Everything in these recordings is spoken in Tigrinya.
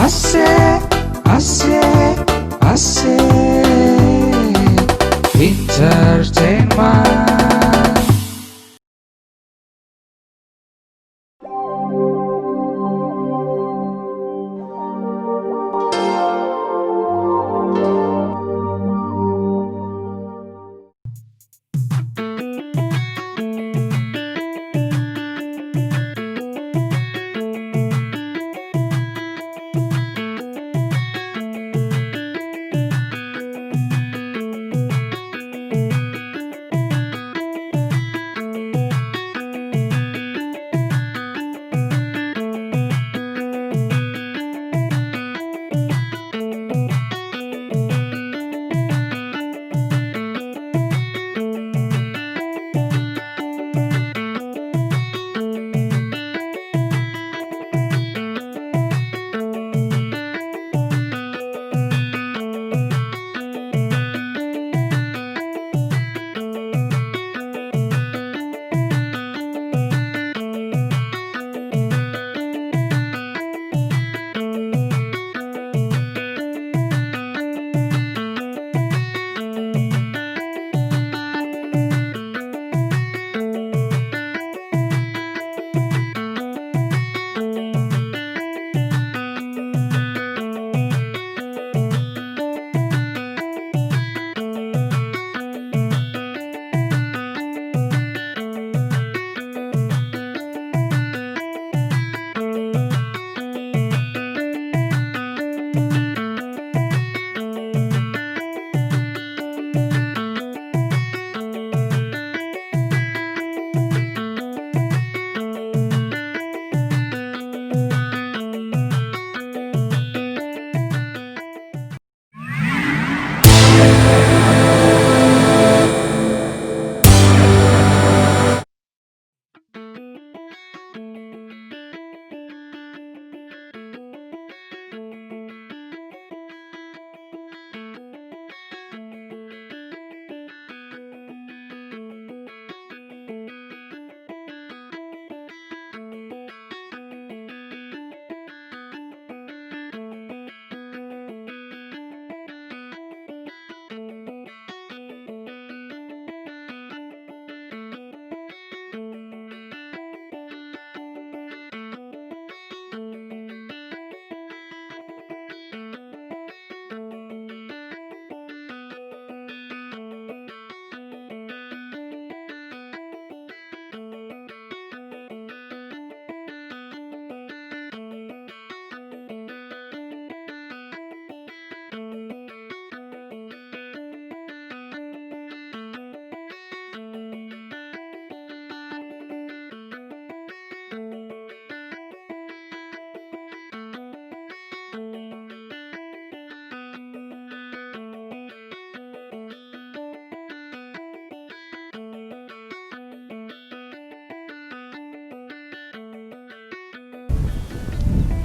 ኣሴ ኣሴ ኣሴ ኢንተርቴይንመንት።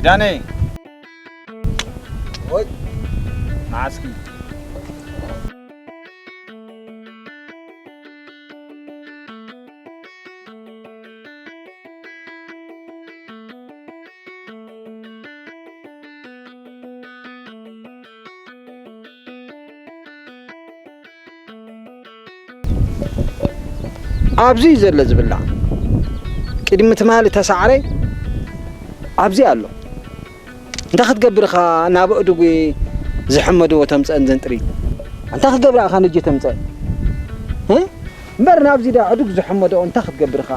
ዳነይ። ወይ። መዓስኪ? ኣብዚ እዩ ዘሎ ዝብላዕ። ቅድሚ ትማሊ ተሳዕረ ኣብዚ ኣሎ። እንታይ ክትገብር ኢኻ ናብ ኣእዱግ ዝሕመድዎ ተምፀአን ዘን ጥሪት? እንታይ ክትገብር ኢኻ ነጀ ተምፀአን? እ? እምበር ናብዚ ዳ ኣእዱግ ዝሕመድኦ እንታይ ክትገብር ኢኻ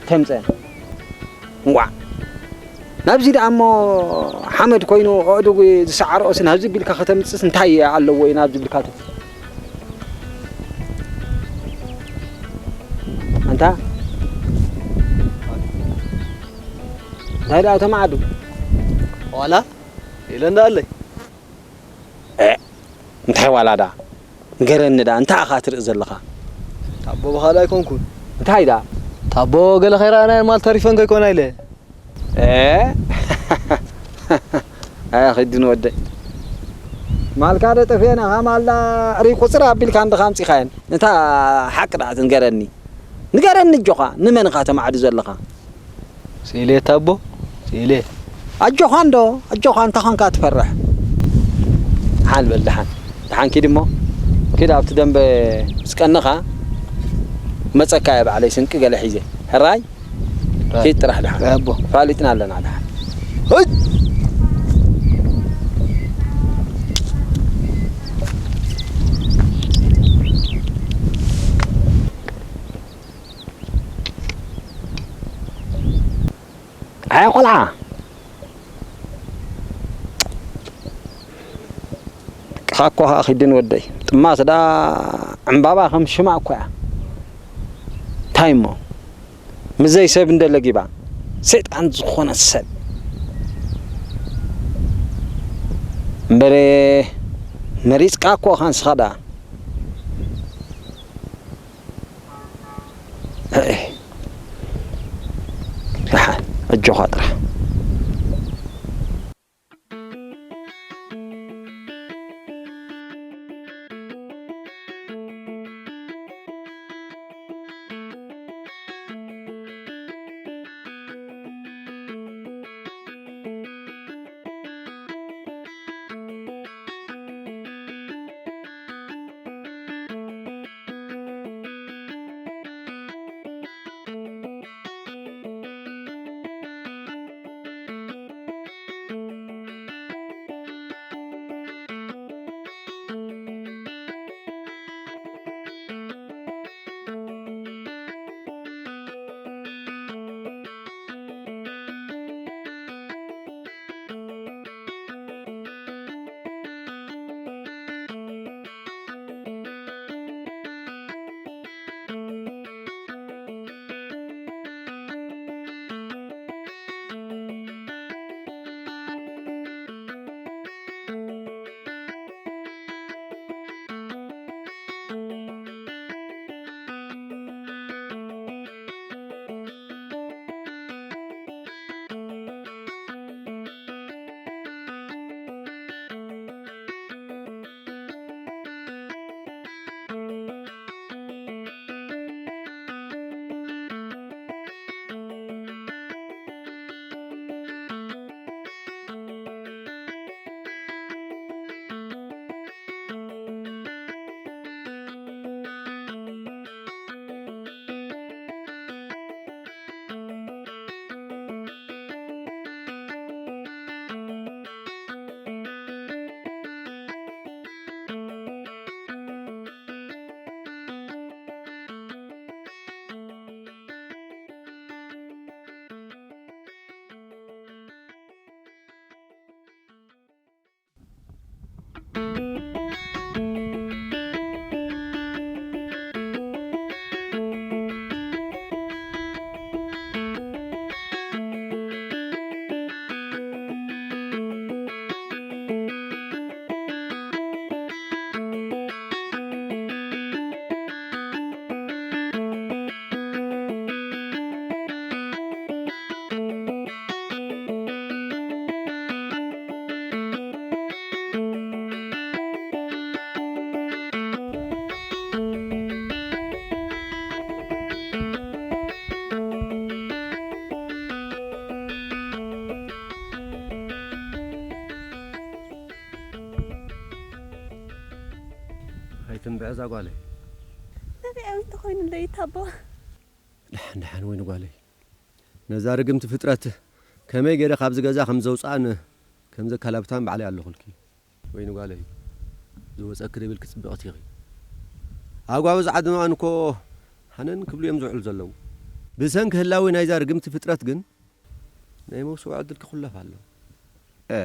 ተምፀአን? እንቋዕ ናብዚ ደኣ እሞ ሓመድ ኮይኑ ኣእዱግ ዝሰዓርኦስ ናብዚ ቢልካ ከተምጽስ እንታይ ኣለዎ እዩ ናብዚ ቢልካ ተ-፣ ኣንታ እንታይ ደኣ ተማዕዱ ዋላ ኢለ እንዳለይ። እ፣ እንታይ ዋላ ደኣ ንገረኒ ደኣ እንታይ ኢኻ ትርኢ ዘለኻ? ታቦ ብኻልእ ኣይኮንኩን። እንታይ ደኣ? ታቦ ገለ ከይረኣናየን ማል ተሪፈን ከይኮና ኢለ። እ፣ ኣያ ኺዲ ንወደይ። ማልካ ዶ ጠፍኤና? ኻብ ማልዳ ሪ ቁጽር ኣቢልካ እንድኻ ኣምጺኻየን። እታ ሓቂ ደኣ ንገረኒ። ንገረኒ ኣጆኻ። ንመን ኢኻ ተማዕዱ ዘለኻ? ስኢለ ታቦ፣ ስኢለ። ኣጆኻ እንዶ፣ ኣጆኻ፣ እንታይ ኾንካ ትፈርሕ? ደሓን በል፣ ደሓን። ደሓን ኪድ እሞ። ኪድ ኣብቲ ደንበ ምስ ቀንኻ መጸካ እየ ባዕለይ ስንቂ ገለ ሒዘ። ሕራይ? ኪድ ጥራሕ ደሓን። ኣቦ። ፋሊጥና ኣለና ደሓን። ሆይ! ኣይ ቆልዓ። ደቅኻ እኮ ኸኣ ኺድን ወደይ። ጥማስ ደኣ ዕምባባ ከም ሽማ እኮ እያ። እንታይ እሞ? ምዘይ ሰብ እንደ ለጊባ። ሰይጣን ዝኾነ ሰብ። እምበረ መሪጽካ እኮ ኢኻ ንስኻ ደኣ። እህ፣ ደሓን፣ ኣጆኻ ጥራሕ። ኣይትንብዐ እዛ ጓለይ። ነቢያዊ እንተኾይኑ ለይታቦ። ደሓን ደሓን ወይኒ ጓለይ። ነዛ ርግምቲ ፍጥረት ከመይ ገይረ ካብዚ ገዛ ከም ዘውፅኣን ከም ዘከላብታን ባዕለይ ኣለኹልኪ። ወይኒ ጓለይ፣ ዝወፀኪ ደብልኪ ፅብቕቲ ኢኺ። ኣጓብዝ ዓድና እኮ ሃነን ክብሉ እዮም ዝውዕሉ ዘለዉ። ብሰንኪ ህላዊ ናይዛ ርግምቲ ፍጥረት ግን ናይ መውስቦ ዕድልኪ ኩለፍ ኣሎ። እ፣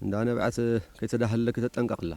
እንዳ ነብዐት ከይተዳህለኪ ተጠንቀቕላ።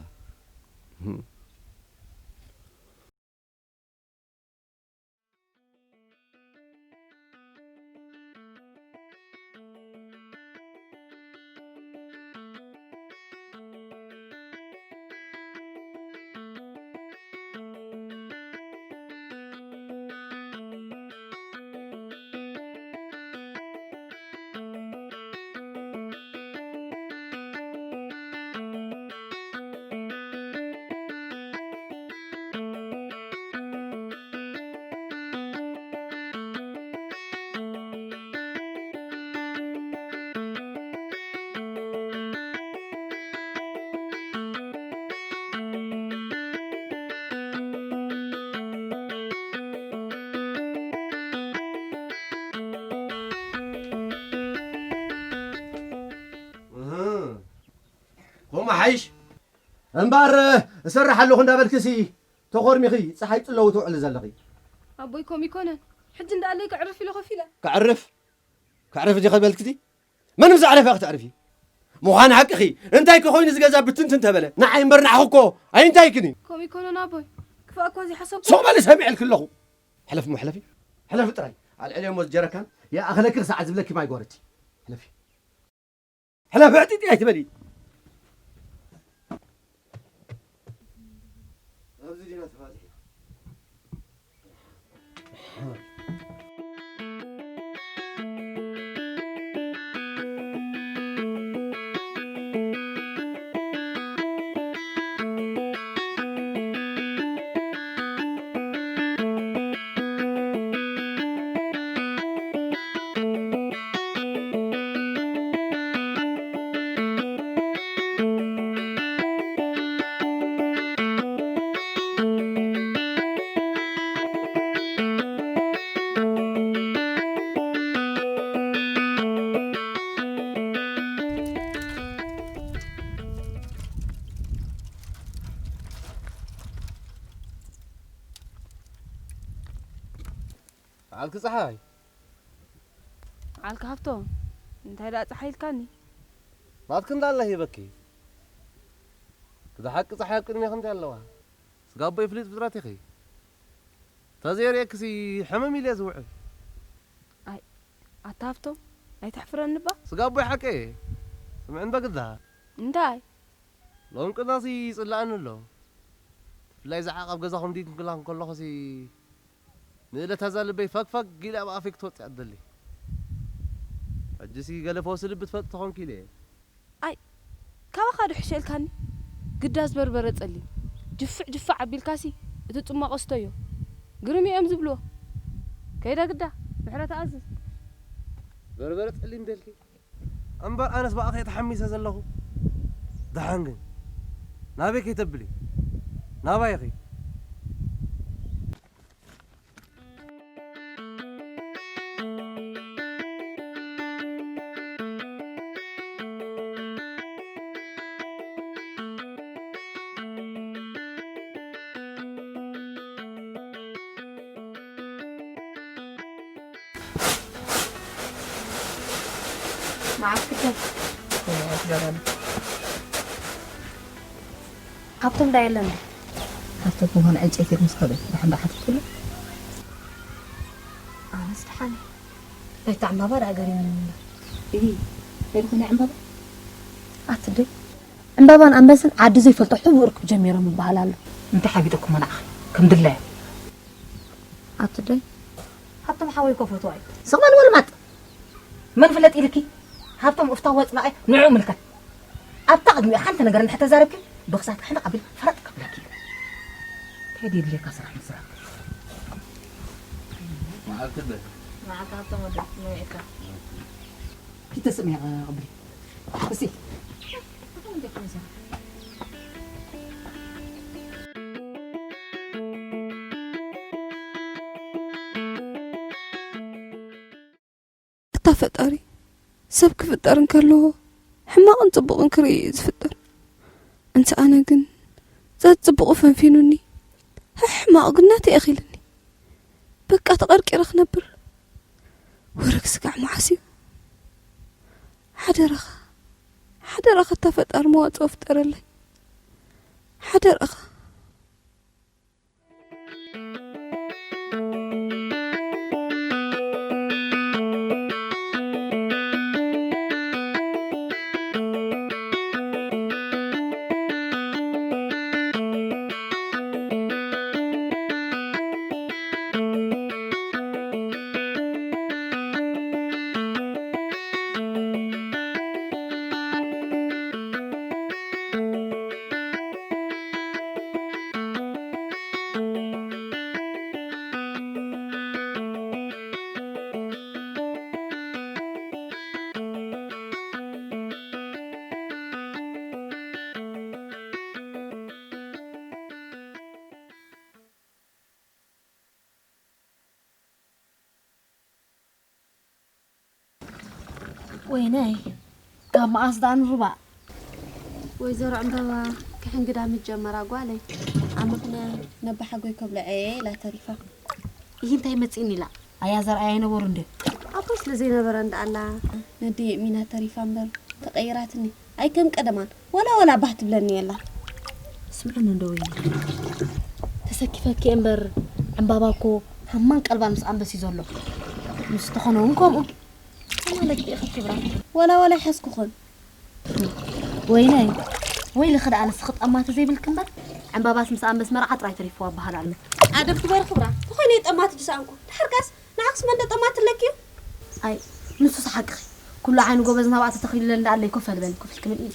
ሓይሽ እምበር እሰርሕ ኣለኹ እንዳበልክሲ ተኾርሚኺ ፀሓይ ፅለዉ ትውዕሊ ዘለኺ። ኣቦይ፣ ከምኡ ይኮነን። ሕጂ እንዳኣለይ ከዕርፍ ኢለ ኮፍ ኢለ። ከዕርፍ? ከዕርፍ ዲኺ በልክቲ? መን ምስ ኣዕረፈ ክተዕርፊ? ምዃን ሓቅኺ። እንታይ ከ ኮይኑ ዝገዛ ብትንትን ተበለ? ንዓይ እምበር ንዓኺ እኮ ኣይንታይክን እዩ። ከምኡ ይኮነን ኣቦይ። ክፋእ እኳ ዘይሓሰብኩ። ሱቕ በሊ ሰሚዐልኪ ኣለኹ። ሕለፊ እሞ ሕለፊ። ሕለፊ ጥራይ። ኣልዕልዮ እሞ ጀረካን ይኣኽለኪ ክሳዕ ዝብለኪ ማይ ጎረቲ። ሕለፊ። ሕለፊ ዕጢጢ ኣይትበሊ። ኣብዚ ዲና ተፋቲሕና። በዓልኪ ጸሓይ። በዓልኪ ሃብቶም፣ እንታይ ደኣ ጸሓይ ኢልካኒ? ናትኪ እንዳለ ሂበኪ። ብሓቂ ጸሓይ ኣብ ቅድሜኺ እንታይ ኣለዋ? ስጋ ኣቦይ ፍሉጥ ፍጥረት ኢኺ። ተዘይርእየክሲ ሕምም ኢለ ዝውዕል። ኣይ፣ ኣታ ሃብቶም፣ ኣይተሕፍረኒ እባ። ስጋ ኣቦይ ሓቂ እየ። ስምዕን በግዳ። እንታይ? ሎም ቅዳሲ ይጽላእኒ ኣሎ። ብፍላይ ዝዓቕ ኣብ ገዛኹም ድዩ ክንክላኽ እንከለኹሲ፣ ንእለታ እዛ ልበይ ፈግፈግ ኢለ ኣብ ኣፈይ ክትወጽእ እደሊ። ሕጂሲ ገለ ፈውሲ ልቢ ትፈልጢ ተኾንኪ ኢለ እየ። ኣይ፣ ካባኻ ዶ ሕሸ ኢልካኒ? ግዳ ዝበርበረ ጸሊም። ጅፍዕ ጅፍዕ ኣቢልካሲ፣ እቲ ጽሟቕ ስተዮ። ግርም እዮም ዝብልዎ። ከይዳ ግዳ፣ ምሕረት ኣዝዝ። በርበረ ጸሊም ደልኪ? እምበር ኣነስ ብኣኺ ተሓሚሰ ዘለኹ። ደሓን ግን ናበይ ከይተብሊ? ናባይ ኢኺ። መዓስ ክደም? ሃብቶም ዳ የለን? ሃብቶም ምዃን ዕንጨይቲ ምስ ከደ ድሓን ዳ ሓተትኩሉ? ኣነስ ደሓን እየ። ናይታ ዕምባባ ደኣ ገሪሙኒ እምበር። እሂ፣ እንታይ ደኾነ ዕምባባ? ኣትደይ፣ ዕምባባን ኣንበስን ዓዲ ዘይፈልጦ ሕቡእ ርክብ ጀሚሮም ይበሃል ኣሎ። እንታይ ሓቢጠኩም መናዕኻ? ከም ድላዮም። ኣትደይ። ሃብቶም ሓወይ እኮ ፈትዋ እዩ። ስቕ በል ወልማጥ። መን ፍለጥ ኢልኪ? ሃብቶም እፍታው ኣጽናቒ ንዕኡ ምልከት። ኣብታ ቅድሚኡ ሓንቲ ነገር እንድሕር ተዛረብኪ፣ ብኽሳት ሕንቕ ኣቢል ፈረጥ ከብለኪ እዩ። እንታይ ድዩ ድሌካ ስራሕ ምስራሕ? መዓልቲ በ- መዓልቲ ሃብቶም ወደ ንውዒካ። ኪተስም እያ ቅብሊ። እሲ። እታ ፈጣሪ ሰብ ክፍጠር እንከለዎ ሕማቕን ጽቡቕን ክርኢ እዩ ዝፍጠር። እንተ ኣነ ግን ዘጽቡቑ ፈንፊኑኒ፣ ሕማቕ ግን ናተይ ኣኺልኒ። በቃ ተቐርቂረ ክነብር። ወረግ ስጋዕ መዓስ እዩ? ሓደራኻ፣ ሓደራኻ እታ ፈጣሪ መዋጽኦ ፍጠረለይ። ሓደራኻ። ወይነይ፣ ካብ መዓስ ደኣ ንርባእ? ወይዘሮ ዕምበባ ክሕንግዳ ምስ ጀመራ ጓለይ ኣመኽንያ ነባሓጎይ ከብልዐ እየ ኢላ ተሪፋ። ይህ እንታይ መጺእኒ ኢላ ኣያ ዘርኣያ ይነበሩ እንደ ኣቦ ስለ ዘይነበረ እንዳ ኣላ ነደይ እሚና ተሪፋ እምበር ተቐይራትኒ። ኣይ ከም ቀደማን ወላ ወላ ባህ ትብለኒ የላ። ስምዕኒ እንዶ ወይ ተሰኪፈኪ እምበር ዕምባባ እኮ ሃማን ቀልባን ምስ ኣንበሲ ዘሎ ምስ ተኾነ እውን ከምኡ። ከማለኪ ኢኺ ክብራ። ወላ ወላ ይሓዝኩኽን። ወይነይ፣ ወይልኺ ደኣ ንስኺ ጠማቲ ዘይብልኪ እምበር፣ ዕምባባስ ምስ ኣንበስ መርዓ ጥራይ ተሪፍዋ በሃል ኣሎ። ኣደብ ግበሪ ክብራ፣ ተኾይነ ጠማቲ ድሰኣንኩ። ድሓርካስ ንዓኽስ መን ዶ ጠማቲ ኣለኪ እዩ? ኣይ፣ ንሱስ ሓቅኺ። ኩሉ ዓይኒ ጎበዝ ናብኣ ተተኺሉለን ደኣ ኣለይ ኮፍ ኣልበል፣ ኮፍ ኢልኪ ብልዒ።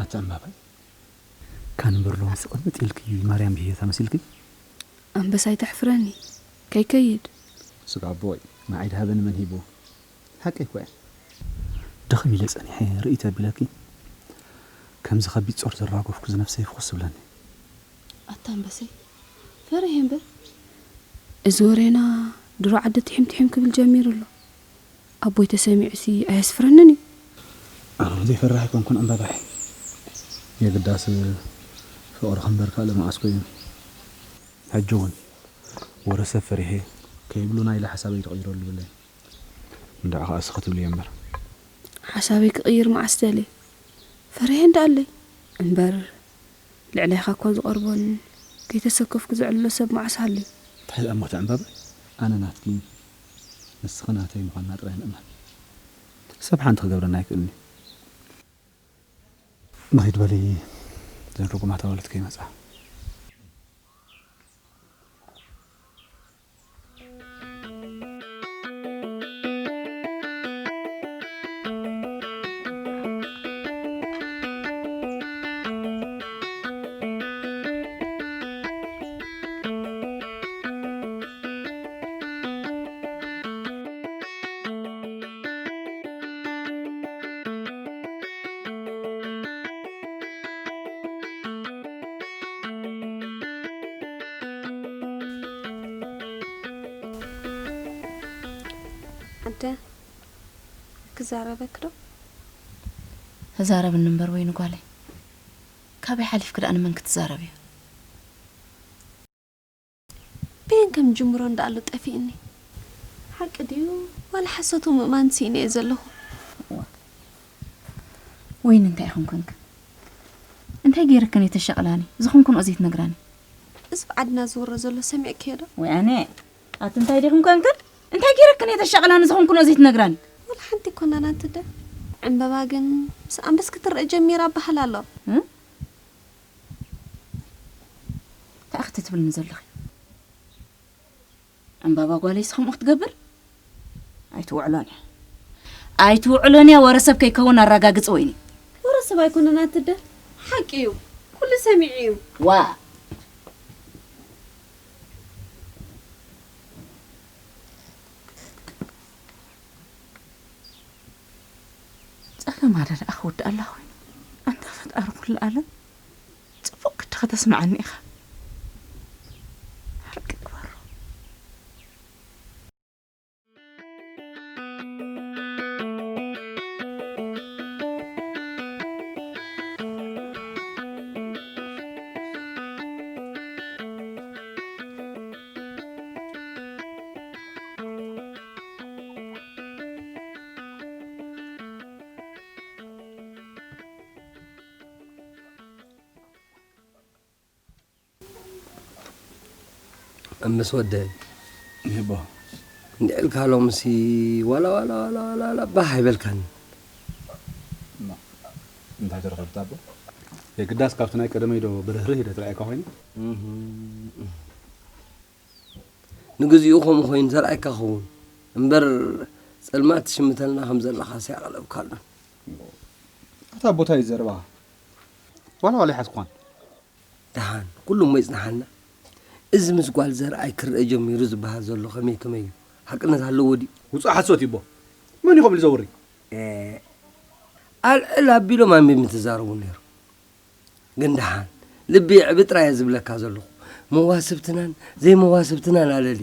ኣታ እምባባይ፣ ካን እምበር ሎምስ ቅምጥ ኢልኪ ማርያም ብህየታ መሲልኪ። ኣንበሳይ ተሕፍረኒ፣ ከይከይድ። ስጋ ኣቦይ፣ ንዓይ ድሃበኒ መን ሂቡ? ሓቀይ እኮ እያ። ድኽም ኢለ ጸኒሐ ርእይቶ ኣቢለኪ፣ ከምዚ ከቢድ ጾር ዘራገፍኩ ዝነፍሰይ ፍኹስ ዝብለኒ። ኣታ ኣንበሰይ፣ ፈሪሄ እምበር። እዚ ወሬና ድሮ ዓዲ ትሒም ትሒም ክብል ጀሚሩ ኣሎ። ኣቦይ ተሰሚዑሲ ኣየስፍረንን እዩ። ኣነ እውን ዘይፈራህ ኣይኮንኩን ዕምባባይ። የግዳስ ፍቕሪ ከምበር ካልእ መዓስ ኮይኑ። ሕጂ እውን ወረ ሰብ ፈሪሄ ከይብሉና ኢለ ሓሳበይ ተቐይረሉ ብለይ። እንድዒ ኸኣ እስኺ ትብልዮ እምበር። ሓሳበይ ክቕይር መዓስ ደልየ? ፈሪሄ እንዳ ኣለይ። እምበር ልዕሌኻ እኳ ዝቐርቦን ከይተሰከፍኩ ዘዕልሎ ሰብ መዓስ ሃልዩ? እንታይ ደኣ እሞ እቲ ዕምባባ? ኣነ ናትኪ፣ ንስኺ ናተይ ምዃንና ጥራይ ምእማን። ሰብ ሓንቲ ክገብረና ኣይክእልን እዩ። ንኺድ በሊ፣ እዘን ርጉማት ኣዋልድ ከይመጻ። ኣደ፣ ክዛረበኪ ዶ? ተዛረብኒ እምበር ወይኒ ጓለይ፣ ካበይ ሓሊፍኪ ደኣ ንመን ክትዛረብዮ? በየን ከም ጅምሮ እንዳ ኣሎ ጠፊእኒ። ሓቂ ድዩ ዋላ ሓሶቱ ምእማን ስኢነ እየ ዘለኹ። እዋ። ወይኒ እንታይ ኢኹም ኮንክን? እንታይ ገይረክን እየ ተሻቕላኒ? ዝኾንኩንኦ ዘይትነግራኒ? እዚ ብዓድና ዝውረ ዘሎ ሰሚዕክዮ ዶ? ወይ ኣነ፣ ኣቲ እንታይ ዲኹም ኮንክን? እንታይ ገይረክን እየ ተሻቕላኒ? ዝኾንኩንኦ ዘይትነግራኒ? ዋላ ሓንቲ ኣይኮናን ኣንቲ ደ። ዕምበባ ግን ምስ ኣንበስ ክትረአ ጀሚራ በሃል ኣሎ። እ? እንታይ ኢኺ ትብልኒ ዘለኺ? ዕምባባ ጓለይስ ከምኡ ክትገብር ኣይትውዕሎን እያ። ኣይትውዕሎን እያ፣ ወረ ሰብ ከይከውን ኣረጋግጽ ወይኒ። ወረ ሰብ ኣይኮነን ኣትደ፣ ሓቂ እዩ። ኩሉ ሰሚዑ እዩ። ዋ። ጸገም ኣደ ደኣ ክውድእ ኣላ ኮይኑ። ኣንታ ፈጣሪ ኩሉ ዓለም፣ ጽቡቕ ግዲ ከተስምዓኒ ኢኻ። ሓቂ ግበሮ። ኣንበስ ወደይ። ይቦ። እንዲዕ ኢልካ ሎምሲ ዋላ፣ ዋላ፣ ዋላ፣ ዋላ፣ ዋላ ባህ ኣይበልካን። እማ፣ እንታይ ተረኸብካ ኣቦ? የግዳስ ካብቲ ናይ ቀደመይ ዶ ብርህርህ ኢለ ትረኣየካ ኮይኑ? እህ። ንግዚኡ ከምኡ ኮይኑ ተራእየካ ክኸውን። እምበር ጸልማት ትሽምተልና ከም ዘለኻስ ኣየቕለብካሉን። ኣታ ኣቦታይ ዘረባ ዋላ ዋላ ይሓትኳን። ደሓን ኩሉ እሞ ይጽንሓልና። እዚ ምስ ጓል ዘርኣይ ክረአ ጀሚሩ ዝበሃል ዘሎ ከመይ ከመይ እዩ? ሓቅነት ኣለዎ ድዩ? ውጹእ ሓሶት እዩ እቦ። መን እዩ ከምኡ ዝዘውሪ? ኣልዕል ኣቢሎም ኣንቢብ ምትዛረቡ ነይሩ። ግን ደሓን ልቢ የዕቢ ጥራይ እየ ዝብለካ ዘለኹ። መዋስብትናን ዘይመዋስብትናን ኣለሊ።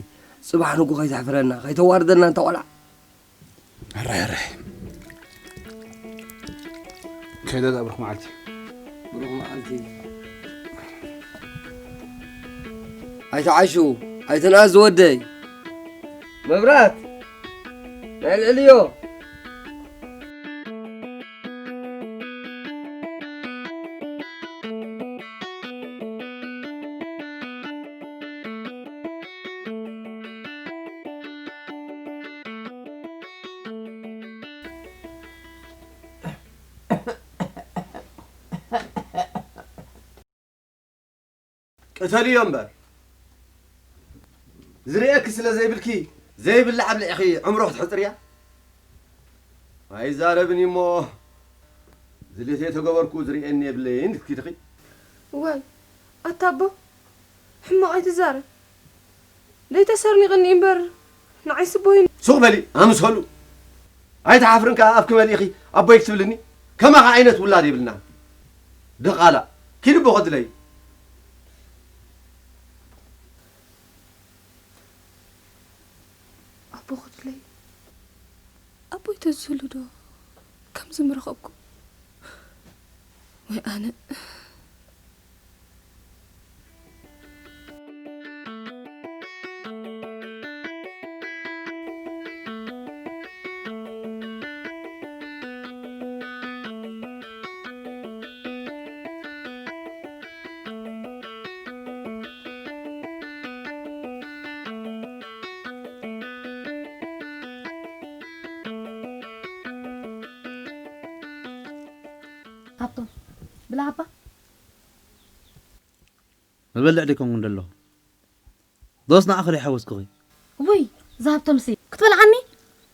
ጽባሕ ንጉ ከይተሕፍረና ከይተዋርደና እንተ ቆልዓ። ኣራይ ኣራይ። ከይደ እዛ ብሩኽ መዓልቲ። ብሩኽ መዓልቲ። ኣይትዓሹ ኣይትንኣስ ዝወደይ። መብራት ናይ ልዕልዮ። ቅተልዮ እምበር። ዝርእየኪ ስለ ዘይብልኪ ዘይብላዕ ኣብሊዕኺ ዕምሮ ክትሕጽርያ? ኣይዛረብን እሞ ዝልእቲ ተገበርኩ ዝርእየኒ የብለይን ክትኪድኺ። ዋይ ኣታ ኣቦ ሕማቕ ኣይትዛረብ። ደይተሰርኒቕኒ እምበር ንዓይ ስቦይ ሱቕ በሊ ኣምሰሉ። ኣይትሓፍርን ከኣ ኣፍኪ መሊእኺ ኣቦይ ክትብልኒ? ከማኻ ዓይነት ውላድ የብልናን። ደቓላ ኪድ ኣቦ ክድለይ። ኣቦ ክድለይ ኣቦይ ተዝህሉ ዶ ከምዚ ምረኸብኩ? ወይ ኣነ። ሃብቶም ብላ ሃባ። መበልዕ ደይኮንኩ እንደለኹ ዶስ ንዓኺ ደይሓወስኩኺ? ውይ እዛ ሃብቶምሲ ክትበልዓኒ?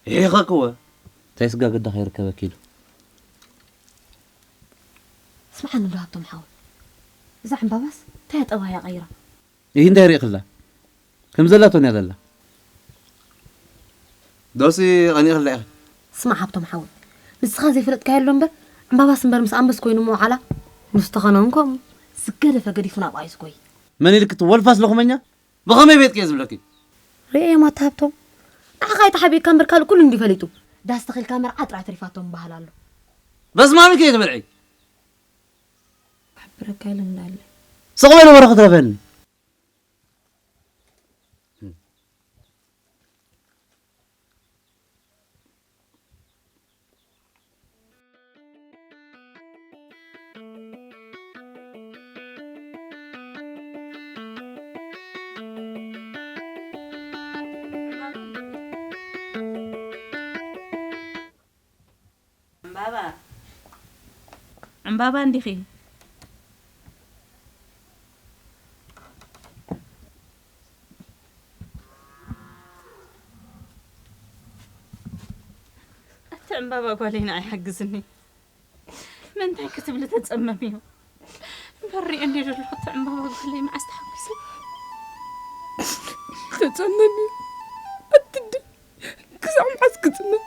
ይሒኸክወ እንታይ ስጋ ግዳ ከይርከበኪ ኢሉ። ስምዓኒ እንዶ ሃብቶም ሓወይ፣ እዛ ዕምባባስ እንታይ እያ ጠባያ ቀይራ? ይህ እንታይ ርኢኽላ? ከም ዘላቶ እያ ዘላ። ዶሲ ቀኒእኽላ ኢኺ? ስማዕ ሃብቶም ሓወይ፣ ንስኻ ዘይፈለጥካዮ ኣሎ እምበር፣ ዕምባባስ እምበር ምስ ኣንበስ ኮይኑ ምውዓላ፣ ንሱ ተኸነ እውን ከምኡ። ዝገደፈ ገዲፉ ናብኣ እዩ ዝጎይ። መን ኢልኪ እቲ ወልፋስ ለኹመኛ? ብኸመይ ቤትኪ እየ ዝብለኪ? ርእየዮም ኣታ ሃብቶም። ንዓኻ ኣይተሓቢእካ እምበር ካልእ ኩሉ እንድዩ ፈሊጡ። ዳስ ተኺልካ መርዓ ጥራይ ተሪፋቶም ይበሃል ኣሎ። በስማሚ ከይትበልዒ። ክሕብረካ ኢለ እንዳለ። ስቕ በሊ ወረ ክትረፈኒ። ዕምባባ፣ ዕምባባ እንዲኺ? እቲ ዕምባባ ጓለይ ንዓይ ሓግዝኒ። ምንታይ ክትብሊ ተጸመምዮ? እምበር ሪኤኒ ደሎ እቲ ዕምባባ ጓለይ መዓስ ተሓጒሰ? ተጸመምዮ። ኣትደ ክሳዕ መዓስ ክጽመም?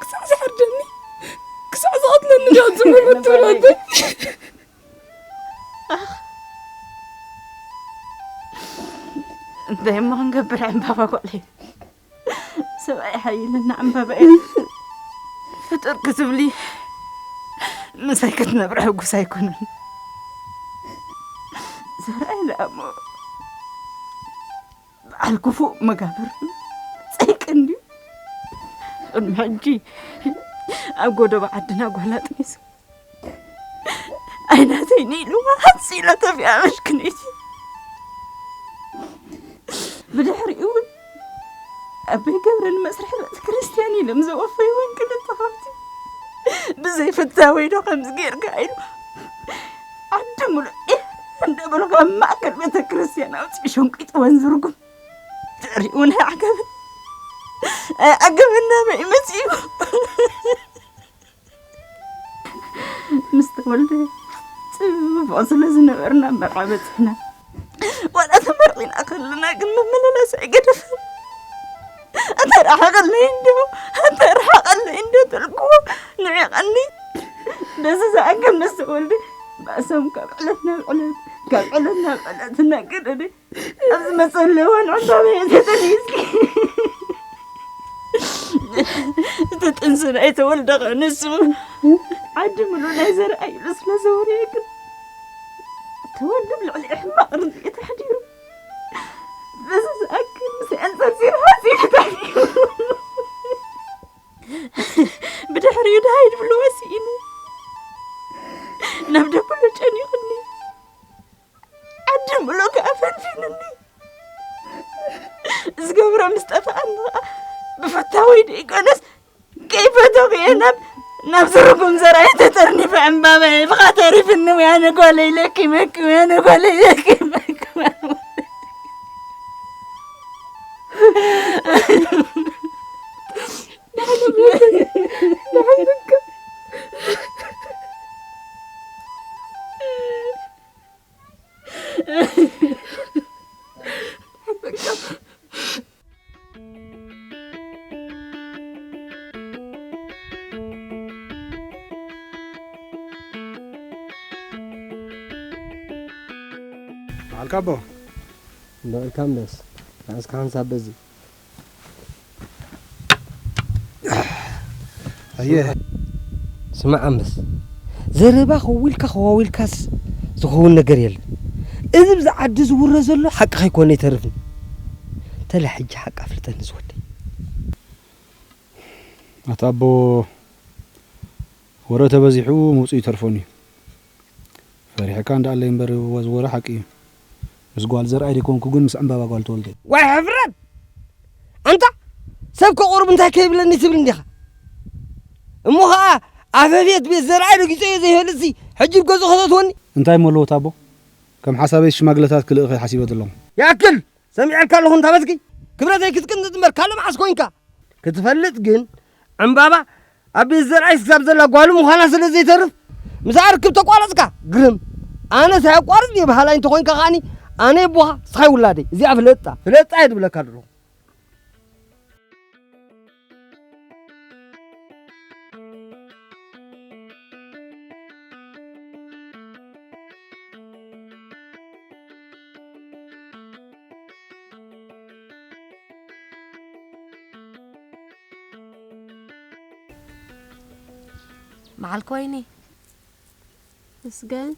ክሳዕ ዝሓርደኒ? ክሳዕ ዝቐትለኒ ዶ ክጽመም? ኣትብላተይ። ኣኽ። እንታይ እሞ ክንገብር ዕምባባ ጓለይ? ሰብኣይ ሓይልና ዕምባባ እየ። ፍጡር ክትብሊ ምሳይ ክትነብሪ ሕጉስ ኣይኮነን። ዘርኣይ ደኣ እሞ በዓል ክፉእ መጋብር ጸይቂ እንድዩ። ቅድሚ ሕጂ ኣብ ጎደቦ ዓድና ጓል ኣጥኒሱ ኣይናተይን ኢሉ ሃጽ ኢላ ተፊኣ መሽክነይቲ። ብድሕሪኡ እውን ኣቦይ ገብረ ንመስርሒ ቤተ ክርስቲያን ኢሎም ዘወፈይዎን ክልተ ከብቲ ብዘይ ፍታወይ ዶ ከምዚ ጌርካ ኢሉ ዓዲ ሙሉእ እንዳበሉ ካብ ማእከል ቤተ ክርስቲያን ኣውፅኡ ሸንቂጥወን ዝርጉም። ድሕሪኡ እውን ኣይዓገበን ኣይዓገበን ናበይ መፂኡ። ምስ ተወልደ ጽቡቕ ስለ ዝነበርና መርዓ በጺሕና። ዋላ ተመርቒና ከለና ግን ምምልላስ ኣይገደፈን። ኣንተ ርሓቐለይ እንዶ፣ ኣንተ ርሓቐለይ እንዶ ተልኩዎ ንዒቐኒ። በዚ ዝኣክል ምስ ተወልደ ባእሶም ካብ ዕለት ናብ ዕለት፣ ካብ ዕለት ናብ ዕለት እናገደደ ኣብዚ መጸለዋን ዕምባባ እየ ተጠኒስኪ። እቲ ጥንሲ ናይ ተወልደ ንሱ ዓዲ ምሉእ ናይ ዘርኣይ ኢሉ ስለ ዘውረየ ግን ተወልደ ኣብ ልዕሊ ሕማቕ ርድኢት ኣሕዲሩ። በዚ ዝኣክል ምስ ኣንጸርጺሩ ሃጺኡ ተታሒዙ። ብድሕሪኡ ደሃይ ድብልዎ ስኢኑ ናብ ደብሎ ጨኒቑኒ። ዓዲ ምሉእ ከኣ ፈንፊኑኒ። ዝገብሮ ምስ ጠፍኣኒ ኸኣ ብፍታወይ ደይኮነስ ከይፈተኹ እየ ናብ ናብ ዝርጉም ዘርኣይ ተጠርኒፈ ዕምባባየ ብኻ ተሪፍኒ። ወያነ ጓለይ ለኪመኪ፣ ወያነ ጓለይ ለኪመኪ። በዓልካ ኣቦ። በዓልካ ኣንበስ። ንዓስካ ሓንሳብ በዚ። ኣየ። ስማዕ ኣንበስ፣ ዘረባ ከዊልካ ከዋዊልካስ ዝኸውን ነገር የለን። እዚ ብዚ ዓዲ ዝውረ ዘሎ ሓቂ ከይኮነ ይተርፍን። ተለ ሕጂ ሓቂ ኣፍልጠኒ ዝወደይ። ኣታ ኣቦ፣ ወረ ተበዚሑ ምውፅኡ ይተርፎን እዩ። ፈሪሕካ እንዳኣለይ እምበር፣ ወ-፣ ዝወረ ሓቂ እዩ። ምስ ጓል ዘርኣይ ደይኮንኩ ግን ምስ ዕምባባ ጓል ተወልደ። ዋይ ሕፍረት! ኣንታ ሰብ ከቑርብ እንታይ ከይብለኒ ትብል እንዲኻ? እሞ ኸዓ ኣፈፍየት ቤት ዘርኣይ ረጊጸዮ ዘይፈልጥሲ ሕጂ ኣብ ገዝኡ ከተእትወኒ? እንታይ እሞ ኣለዎ ታቦ? ከም ሓሳበይ ሽማግለታት ክልእኸ ሓሲበ ዘለኹ። ይኣክል! ሰሚዐልካ ኣለኹ እንታ በትኪ። ክብረተይ ክትቅንጥጥ እምበር ካልእ መዓስ ኮይንካ? ክትፈልጥ ግን ዕምባባ ኣብ ቤት ዘርኣይ ክሳብ ዘላ ጓሉ ምዃና ስለ ዘይተርፍ ምስኣ ርክብ ተቋረጽካ ግርም። ኣነ ሳይቋርጽ እየ በሃላይ እንተኾይንካ ከኣኒ ኣነ ኣቦኻ ንስኻ ውላደይ። እዚኣ ፍለጣ። ፍለጣ እየ ድብለካ ዘለኹ። መዓልኪ ወይኒ። መስገን።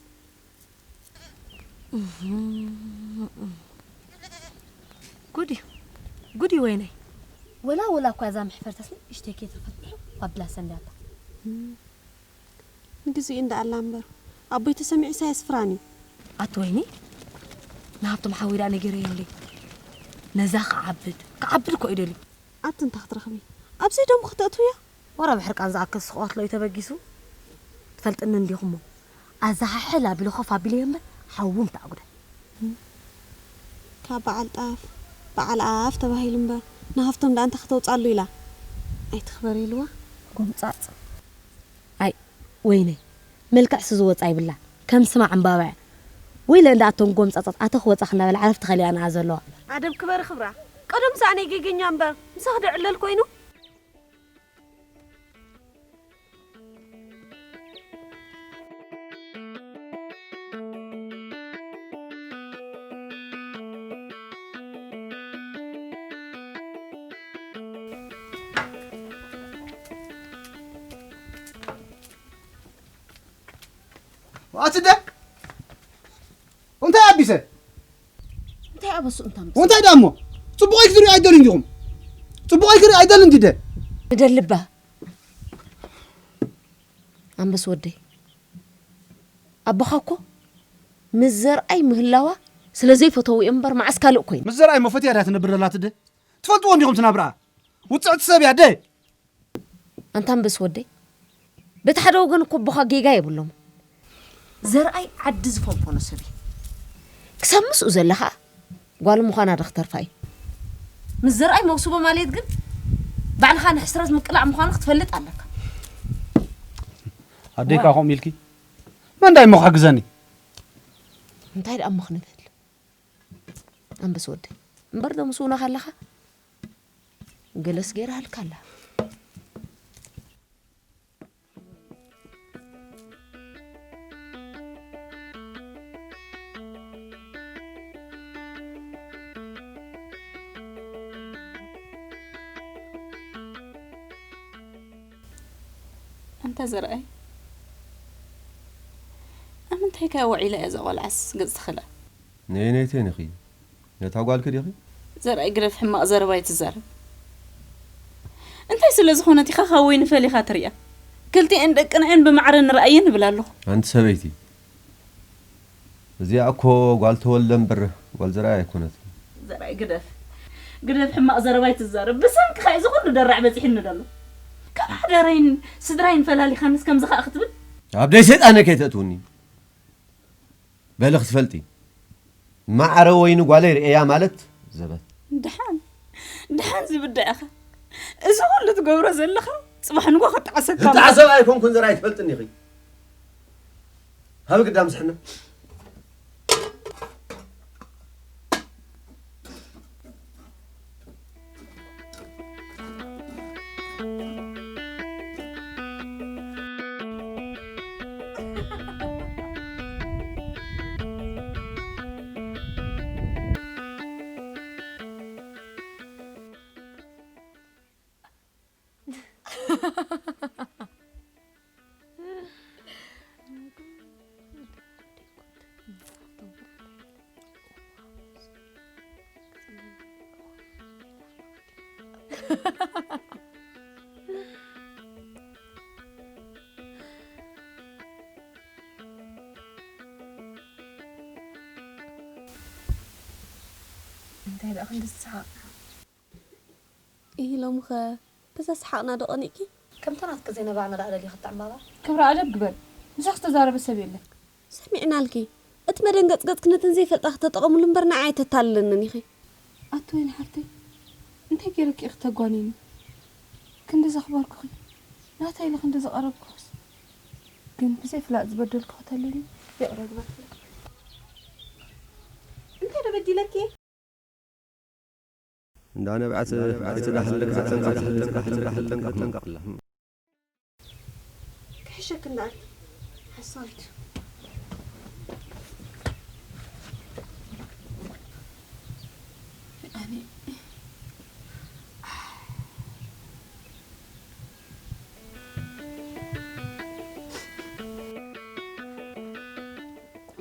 ጉድ እዩ፣ ጉድ እዩ ወይነይ። ወላ ወላ እኳ እዛ መሕፈርታስ ንእሽተይ ከይተፈትሑ ባብላ ሰንዳላ። ንግዚኡ እንዳ ኣላ እምበር፣ ኣቦይ ተሰሚዑ ሳየስፍራን እዩ። ኣቲ ወይኒ፣ ንሃብቶም ሓወይ ደኣ ነጊረዮ እንዴ? ነዛ ክዓብድ፣ ክዓብድ እኮ እዩ ደልዩ። ኣቲ እንታይ ክትረኽቢ? ኣብዚ ደሞ ክተእትውያ? ወረ ብሕርቃን ዝኣክል ስኽዋት ሎዩ ተበጊሱ። ትፈልጥኒ እንዲኹሞ። ኣዛ ሓሕል ኣቢሉ ኮፍ ኣቢለዮ እምበር፣ ሓዎም ተኣጉደ። ካብ በዓል ጣፍ፣ በዓል ኣፍ ተባሂሉ እምበር፣ ንሃብቶም ደኣ እንታይ ከተውጻሉ ኢላ? ኣይትኽበር ኢልዋ? ጎምጻጽ። ኣይ፣ ወይነይ፣ መልክዕሲ ዝወጻ ይብላ። ከም ስማ ዕምባባ እያ። ወይለ እንዳ ኣቶም ጎምጻጻት ኣተኽ ወጻኽ እናበላ ዓረፍቲ ከሊኣንኣ ዘለዋ። ኣደብ ክበሪ ክብራ። ቀደም ሰኣነይ ጌገኛ እምበር፣ ምሳኽ ዶ ዕለል ኮይኑ? ኣቲ ደ እንታይ ኣቢሰ? እንታይ ኣበሱ እንታም እንታይ ደኣ እሞ? ጽቡቐይ ክትሪኡ ኣይደልን ዲኹም? ጽቡቐይ ክርኢ ኣይደልን ዲደ? ንደልባ ኣንበስ ወደይ፣ ኣቦኻ እኮ ምስ ዘርኣይ ምህላዋ ስለ ዘይፈተዉ እዮም እምበር መዓስ ካልእ ኮይኑ። ምስ ዘርኣይ እሞ ፈትያ ድያ ትነብር ዘላ ትደ? ትፈልጥዎ እንዲኹም ትናብርኣ? ውጽዕቲ ሰብ እያ ደ? ኣንታ ኣንበስ ወደይ፣ በቲ ሓደ ወገን እኮ ኣቦኻ ጌጋ የብሎም። ዘርኣይ ዓዲ ዝፈንፈኖ ሰብ እዩ። ክሳብ ምስኡ ዘላ ኸኣ ጓል ምዃና ዶ ክተርፋ እዩ? ምስ ዘርኣይ መውስቦ ማለት ግን ባዕልኻ ንሕስረት ምቅላዕ ምዃኑ ክትፈልጥ ኣለካ። ኣደይ ከኣ ከምኡ ኢልኪ? መን እንታይ እሞ ክሕግዘኒ? እንታይ ደኣ እሞ ክንብል? ኣንበስ ወደይ፣ እምበር ዶ ምስ ውና ካለኻ ገለስ ገይራሃልካ ኣላ። ኣንታ ዘርኣይ፣ ኣብ ምንታይ ከ ውዒላ እያ እዛ ቆልዓስ ገጽ ትኽላ? ነየነይተይን ኢኺ? ነታ ጓልኪ ዲኺ? ዘርኣይ ግደፍ፣ ሕማቕ ዘረባ ኣይትዛረብ። እንታይ ስለ ዝኾነት ኢኻ ካብ ወይኒ ፈሊኻ ትሪኣ? ክልቲኤን ደቅና እየን፣ ብማዕረ ንርኣየን እብል ኣለኹ። ኣንቲ ሰበይቲ፣ እዚኣ እኮ ጓል ተወልደ እምበር ጓል ዘርኣይ ኣይኮነትን። ዘርኣይ ግደፍ፣ ግደፍ፣ ሕማቕ ዘረባ ኣይትዛረብ። ብሰንክኻ እዩ እዚ ኩሉ ደራዕ በጺሕኒ ዘሎ። ካብ ሓዳረይን ስድራይን ፈላሊኻንስ ከምዚ ኸኣ ክትብል? ኣብ ደይ ሰይጣነይ ከይተእትውኒ። በሊ ክትፈልጢ፣ ማዕረ ወይኒ ጓለይ ርእያ ማለት ዘበት። ደሓን፣ ደሓን ዝብድዐኻ። እዚ ኩሉ ትገብሮ ዘለኻ ጽባሕ ንግሆ ክጠዓሰካ። ዝጠዓሰ ኣይኮንኩን ዘርኣይ፣ ትፈልጥኒ ኢኺ። ሃቢ ግዳም ስሕና። እንታይ ደኣ ክንዲ ዝሰሓቕ? ኢሂ፣ ሎሚኸ በዛ ሰሓቕና ዶ ቀኒእኪ? ከምታ ናትኪ ዘይነባዕና ደኣ ደሊኺ እቲ ዕምባባ? ክብረ ኣደብ ግበሪ። ምሳኺ ዝተዛረበ ሰብ የለን። ሰሚዕናልኪ። እቲ መደንገጽ ገጽኪ ነተን ዘይፈልጣ ክተጠቐምሉ እምበር ንዓይ ኣይተታልለንን ኢኺ። ኣቲ ወይኒ ሓፍተይ፣ እንታይ ገይረኪ ኢኺ ተጓኒኒ? ክንዲ ዘኽበርኩኺ፣ ናተይ ኢለ ክንዲ ዘቐረብኩኽስ፣ ግን ብዘይ ፍላጥ ዝበደልኩኺ ተልዩኒ፣ ይቕረ ግበርክለይ። እንታይ ዶ በዲለኪ? እንዳነብዐት ኣይትዳህልክ ዘጠንቀቕላ። ክሕሸክ እንዳኣልኪ ሓሳዊት። ኣነ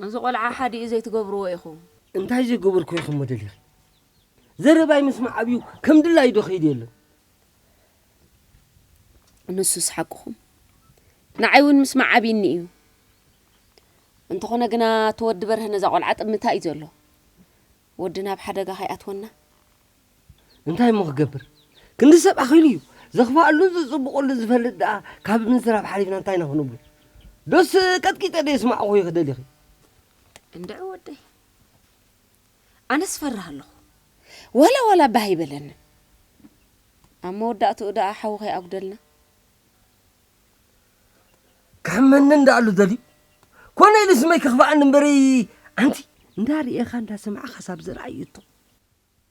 እዚ ቆልዓ ሓዲኡ ዘይትገብርዎ ኢኹም። እንታይ ዘይገበርኩ ኢኹም መደሊኺ? ዘረባይ ምስማዕ ኣብዩ ከም ድላዩ ዶ ኸይዱ የለን? ንሱስ ሓቅኹም። ንዓይ እውን ምስማዕ ኣብይኒ እዩ። እንተኾነ ግና እቲ ወዲ በርሀ ነዛ ቆልዓ ጥምታ እዩ ዘሎ። ወድና ኣብ ሓደጋ ከይኣትወና። እንታይ እሞ ክገብር? ክንዲ ሰብ ኣኺሉ እዩ። ዘኽፍኣሉን ዝጽብቐሉን ዝፈልጥ ደኣ ካብ ምዝራብ ሓሊፍና እንታይ ኢና ክንብሎ? ዶስ ቀጥቂጠ ዶ የስማዕኹ ይኽደል ኢኺ? እንድዒ ወደይ። ኣነስ ፈርህ ኣለኹ። ዋላ ዋላ ባህ ይበለኒ። ኣብ መወዳእትኡ ደኣ ሓዊ ከይኣጉደልና። ክሕመኒ እንዳኣሉ ደልዩ። ኮነ ኢሉ ስመይ ክኽፍኣኒ እምበሪ ኣንቲ። እንዳርእኻ እንዳሰማዕኻ ሳብ ዝረኣዩ እቶ።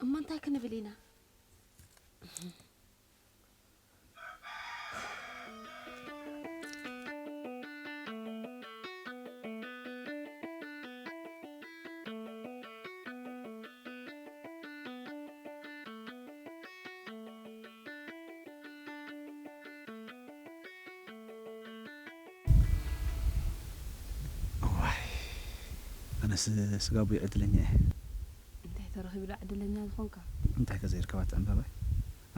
እሞ እንታይ ክንብል ኢና? እዋይ፣ ኣነስ ስጋቡ ዕድለኛ እየ። እንታይ ተረኺቡ ዶ ዕድለኛ ዝኾንካ? እንታይ ከ ዘይርከባ እቲ ዕምባባይ?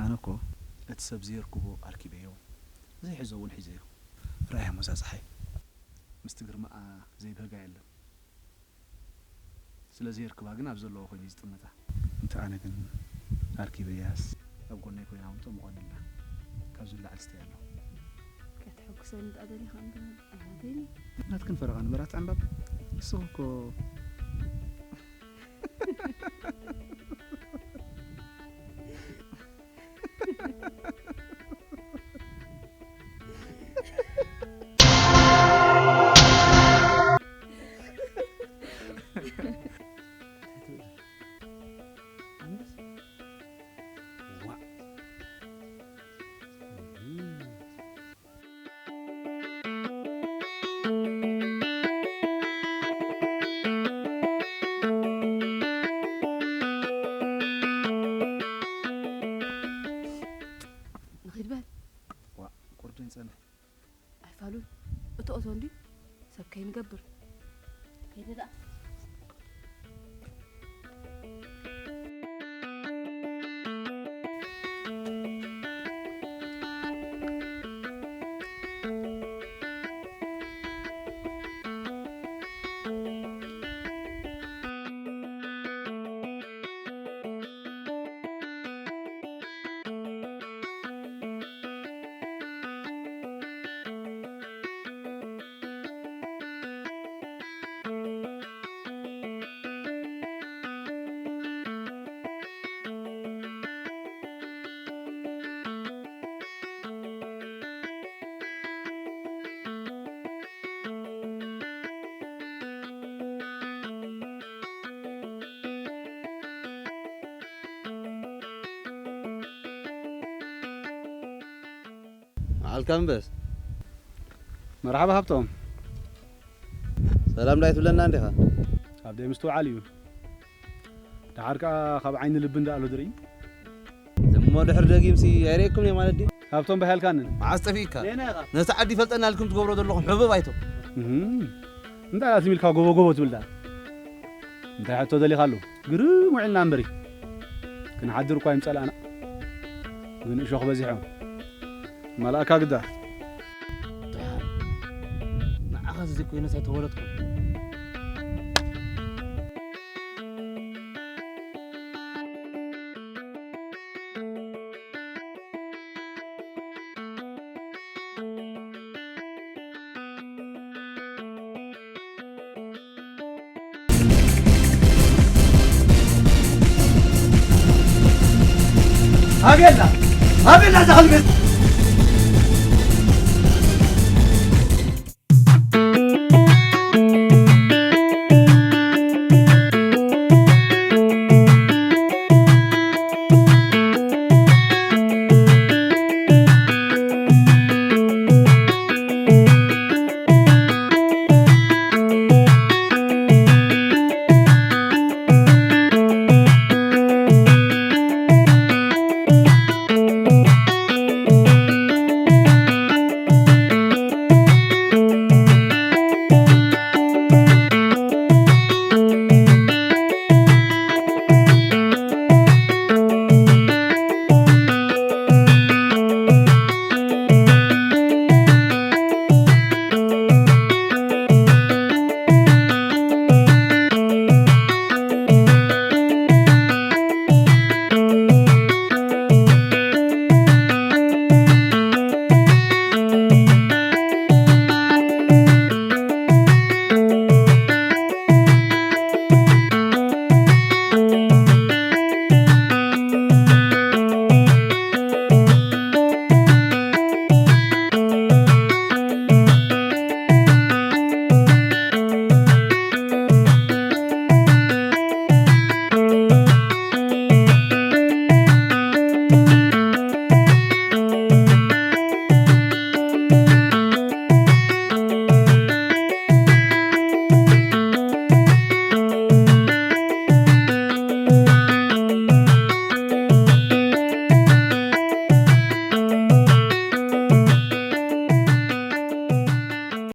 ኣነ እኮ እቲ ሰብ ዘየርክቦ ኣርኪበዮ፣ ዘይሕዞ እውን ሒዘዮ። ርኣያ ሞዛ ፀሓይ፣ ምስቲ ግርማኣ ዘይብህጋ የለን። ስለ ዘየርክባ ግን ኣብ ዘለዎ ኮይኑ እዩ ዝጥምታ። እንተ ኣነ ግን ኣርኪበያስ ኣብ ጎነይ ኮይና እውን ጦም ምቖነላ። ካብዚ ንላዕሊ ስተይ ኣለኹ። ከተሐጉሰኒ ደኣ ደሊኻ እምበር ኣሕዋተይኒ። ናትክን ፈረቓ ንበራት ዕምባባ። ንስኺ እኮ ኣይፋሉን። እቶ እቶ እንዲ ሰብ ከይንገብር። ከይደ ደኣ። መዓልካ እምበስ። መርሓባ ሃብቶም። ሰላም ዳይ ትብለና እንዲኻ? ኣብ ደይ ምስትውዓል እዩ። ደሓር ከኣ ካብ ዓይኒ ልቢ እንዳኣሉ ድርኢ። እሞ ድሕር ደጊምሲ ኣይርእየኩም እየ ማለት ድዩ? ሃብቶም ባሃልካንን። መዓስ ጠፊእካ? ነቲ ዓዲ ይፈልጠና ኢልኩም ትገብሮ ዘለኹም ሕቡብ ኣይቶ። እህም። እንታይ ዳኣ ዝም ኢልካ ጎቦ ጎቦ ትብል ደኣ? እንታይ ሕቶ ደሊኻ ኣሎ? ግርም ውዒልና እምበሪ። ክንሓድር እኳ ይምጸላእና። ግን እሾኽ በዚሖም። መላእካ ግዳ። ደሓን። ንዓኻ ዘይኮይነስ ኣይተወለድኩን። ኣቤላ ኣቤላ እዛ ከልቤት